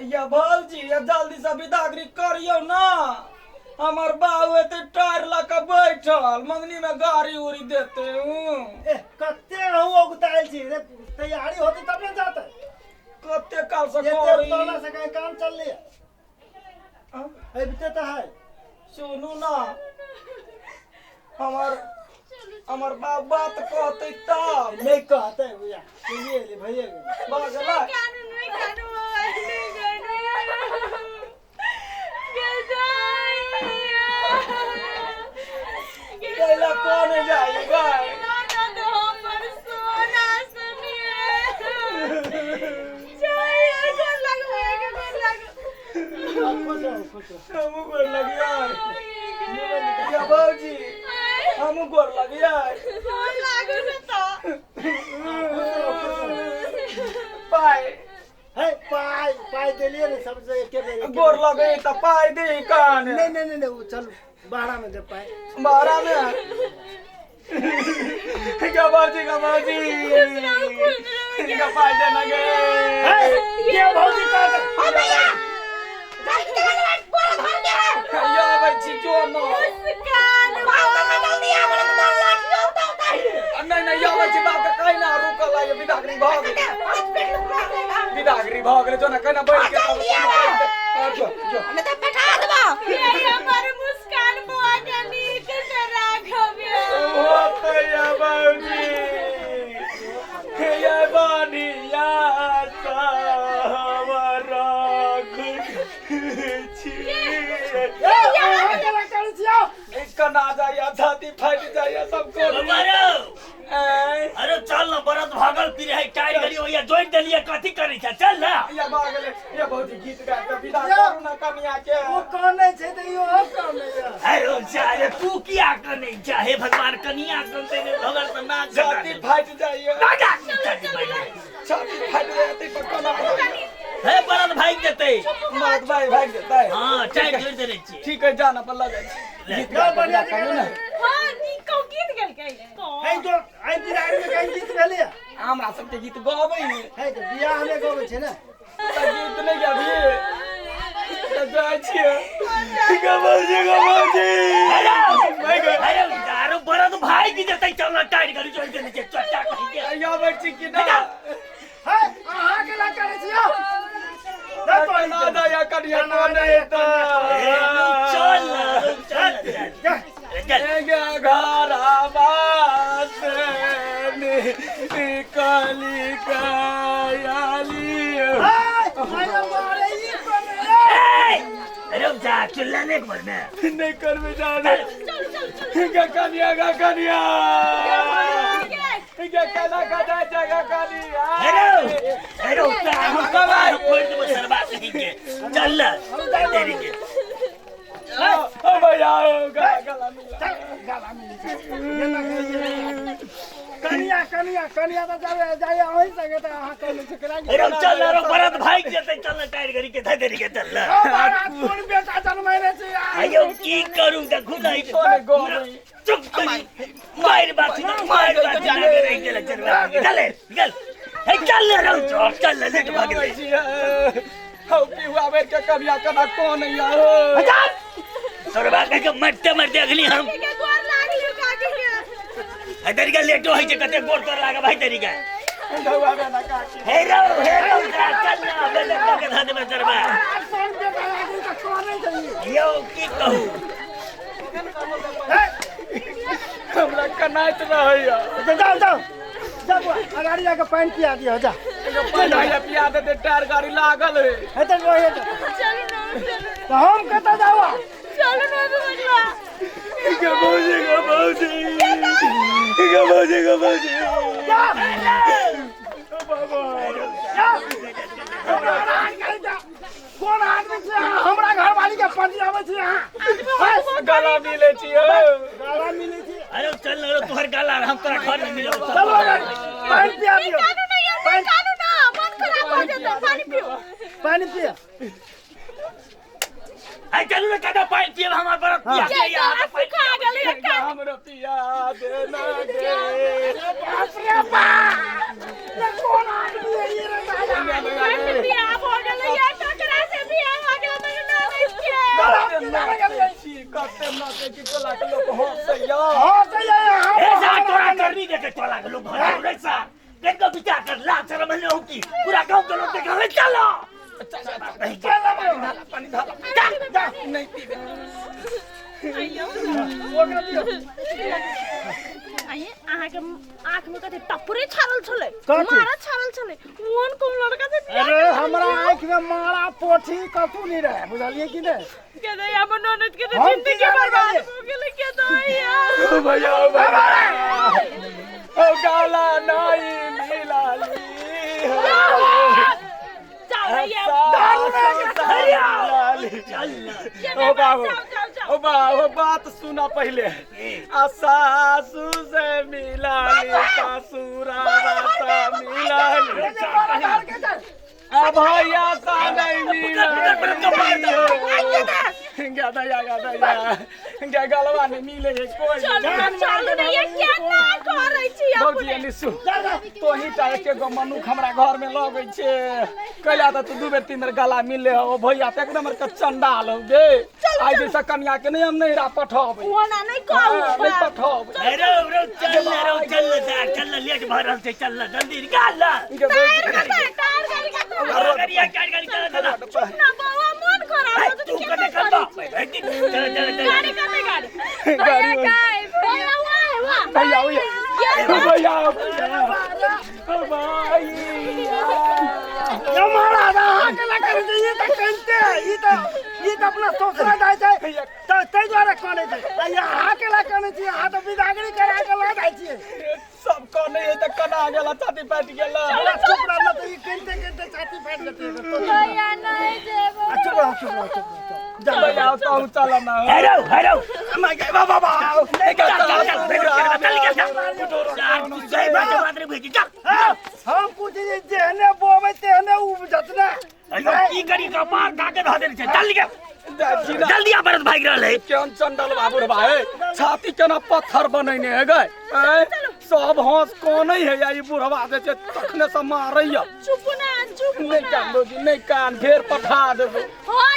या भौजी, या जल्दी से विदागरी करियौ ना। हमर बाबू एते टायर लऽ के बैठल मंगनी में गाड़ी उड़ी देते हूँ। ए कते अहूँ औगतायल छी रे, तैयारी होते तब ने जाते। कते काल से एते करी उतरला से कहीं काम चलले अबिते तऽ है। सुनू ना, हमर हमर बाप बात कहते तब नहीं कहते भैया, चलिए एली भैया गेलै। भऽ गेलै। कानू नहीं कानू बाबा, नहीं कानू। के जाइया। कैला कौन जाई गाय? ननद हमर सोना सुनिए। जाइया, गोर लागू, भैया के गोर लागू। खुश रहू, खुश रहू। हमहूँ गोर लगिया या भौजी, हमहूँ गोर लगिया। गोर लागू ने तऽ। पाइ है पाइ पाइ देलियै ने सबसे एके बेर एके गोर बेर। लगे तऽ पाइ दे कान। नहीं नहीं नहीं नहीं, वो चल बाहरा में दे पाइ। बारह में का भौजी, का भौजी का पाइ देना गे। है ये भौजी का ओ भैया, जल्दी चला जा, बोरा भर दे है। या आबै छी जो न। मुस्कान बाप का जल्दी आ, बोले तो लाठी उठा उठा। नहीं नहीं, आबै छी बाप के कहीं ना रुकल है, विदागरी भऽ गेलै। 5 मिनट रुकना रहेगा। विदागरी भऽ गेलै, जो ना कहीं ना बैठ के। जल्दी आवा। जो जो नहीं तो बैठा देबो। ये हमर मुस्कान बुआ के नीक से राखब। होते या बाबूजी या बानिया सब राख छी। ए अहाँ केना करै छियै? कना जाइया, छाती फाटि जाइया सब को। अरे ऐं, अरे चल ना, बरत भागल फिर है, टायर गड़ी होइया जोड़ देलिए, कथी करै छै, चल ना। या भऽ गेलै। या भौजी, गीत गा के विदा करू ना कनिया के। ओ कनै छै तऽ इहो कनै छै। अरे जा रे, तू किया कनै जा? हे भगवान, कनिया कनते ने भगवान तऽ नाक घटा छाती देलकै। फाटि जाइया। ना जा, छाती फाटि जाय। छाती फाटि जाइया तै पर कोना हे बरत भागि जेतै। मरद भाई भागि जेतै। हाँ, टायर जोड़ देने छियै। ठीक है, जाना पर लगै छै। गीत गा के बढ़िया विदा करू ना। हाँ, नीक गीत गेलकै। है जो आइ बिदागरी में कहीं गीत भेलैया? हमरा सबके गीत गबै ने। है तऽ बियाह में गबै छै ने। तऽ गीत नहि गाबी तऽ जाइ छियै। गा भौजी, गा भौजी। अरे अरे, बरत भागि जेतै, चल ना, टायर गड़ी जोड़ देने छियै, चल चल कहि के। आबै छी कि ना? है अहाँ केना करै छियै? दे तोरी कना के। जाइया कनिया कोने तऽ। ए, चल ना, चल चल जा। चल। घरवा से निकली गयाली। है आया मारे ई कनै। ए, अरे जा, चिल्ला ने एक बार में। नहीं करबे जाने गा कनिया, गा कनिया गा कना कदा जगह कनिया। अरे अरे, उठा हम कबार फोड़ देबो सरबा कहीं के, चल ना तेरी के। ओ भैया, गला गला मिला। चल गला मिली छै। ये ना कहिए। कनिया कनिया कनिया तऽ जाबे जाइए अहीं संगे तऽ अहाँ कहने छै केना अरे चल ना रो, बरत भागि जेतै, चल ना, टायर गड़ी के धै देरी के, चल ना। कोन बेटा जनमैने छै यार? आयो की करू, देखू ना। कोने गोबै। चुप करी, मार बात मार बात ना करे गेल, चल चल चल, हे चल ना रो, चल चल ना, लेट भाग गेलै। हौ पिहुआ बेर के कनिया कना कोन या हो। सरबा कह के मरते मरते अगली हम के गोर लागली काकी के। हे तरीका लेटो होइ छै, कते गोर तोर लागे भाई तरीका। धौआ बे ना काकी। हे रो हे रो, चल ना, बदल के धऽ देबै सरबा। कोन बेटा आदमी तऽ कनै छै ई? यौ की कहू। है हमरा कनाइत रहैया। तऽ जाउ जाउ जा बुआ, अगाड़ी जाके पानि पिया दियौ जा। एगो पानि पिया देते, टायर गाड़ी लागल है। हे तऽ रहिए तऽ। चलू ना, चलू। तऽ हम कतऽ जाउ? चलू ना बबुआ। गा भौजी, गा भौजी, गा भौजी, गा भौजी। जा। बाबा। जा। हमरा आराम करै जा। कोन आदमी छी अहाँ? हमरा घरवाली के पजियाबै छी अहाँ? है? गला मिले छियै। गाला मिलै छी। अरे चल ना रो, तोहर गाला हम तोरा घर में मिलब। चलू अगाड़ी, पानि पिया दियौ। कानू ना यार, कानू ना, मन खराब हो जेतै, पानी पियो। पानि पिया। है चलू ना, कदा पानि पियब, हमर बरत पिया ये के यहाँ गला सुखा गेलै। हमरो पिया देना गे। बाप रे बाप, ये कोन आदमी है ये रे दादा? पानी पिया भऽ गेलै यार, टकरा नहीं कि टोला के लोग हंसैया। हाँ सही है ए सार तोरा करनी देखे टोला के लोग हंसै रे सार कनको विचार कर लाज शरम नहीं होगी पूरा गांव के लोग देखे चलो चल पानी ढाला पानी ढाला जा जा नहीं पीबे। आइए अहाँ के आँख में कथी टपरे छाड़ल छलै कथी? मारा छाड़ल छलै कोन कोन लड़का से बियाह अरे हमरा आँख में मारा पोठी कतू नहीं रहे बुझलिए कि नहीं के दे हमर ननद के हम की जिंदगी जाने बर्बाद गेलियै? हो गेलै के दैया ओ भैया ओ भैया ओ गाला नहीं मिलाली जाओ भैया ओ बाबू जाओ जाओ जाओ ओ बाबू बात सुना पहले आ सासू से मिलाली ससुरा से मिलाली आ भैया सा नहीं मिलाली गदया गदया गे गलवा नहीं मिले है कोई चलू चलू ने ये केना करै छी भौजी अपने एनी सुन तोही टा एके गो मनुख हमरा घर में लगै छै कैला तऽ तू दू बेर तीन बेर गला मिलले हो भैया तऽ एक नंबर के चंडाल हो गे आइ दिनसँ कनिया के नहीं हम नैहरा पठबै ओना नहि कहू हाँ, नहि पठबै ए रौ रौ चल रौ चल सार चल लेट भऽ रहल छै चल जल्दी निकाल ल गे भौजी, टायर कतऽ टायर गाड़ी कतऽ गाड़ी गाड़ी गाड़ी चल चल चुप ना बौआ मन खराब हो तू जेतै कते केना करबा करै छी चल चल चल गाड़ी कतऽ गाड़ी गाड़ी भैया वाह वाह भैया भैया भैया भैया ओ भाई यो महाराज अहाँ के लग करै छै ई तऽ कनिते ई तऽ अपना ससुरा जाइ छै तऽ ताहि दुआरे कनै छै आ ई अहाँ के लग कनै छी अहाँ तऽ बिदागरी करा के लऽ जाइ छियै सब कने है तऽ कना गेला छाती फाटि गेला हमरा चुप रहना तऽ ई कनिते कनिते छाती फाटि जेतै भैया नहीं जेबो आ चुप रह चुप रह चुप रह जा भैया तो चल ना हे रौ हे रौ बाबा बाबा चल चल चल चल चल चल सही बात बात रे भेजी चल हम पूछै छियै जेहने बोबै तेहने उपजत ने अयो की करी कपार खा के धऽ देने छै चल निकल जल्दी आ बरत भागि रहल है केहन चंडल बाबू रे भाई छाती केना पत्थर बनैने है गए ऐं? सब हंस कोनै है या ई बुढ़वा जे छै तखने से मारैया चुप ना चुप नहीं ना कान भौजी नहीं कान फेर पठा देबो हाँ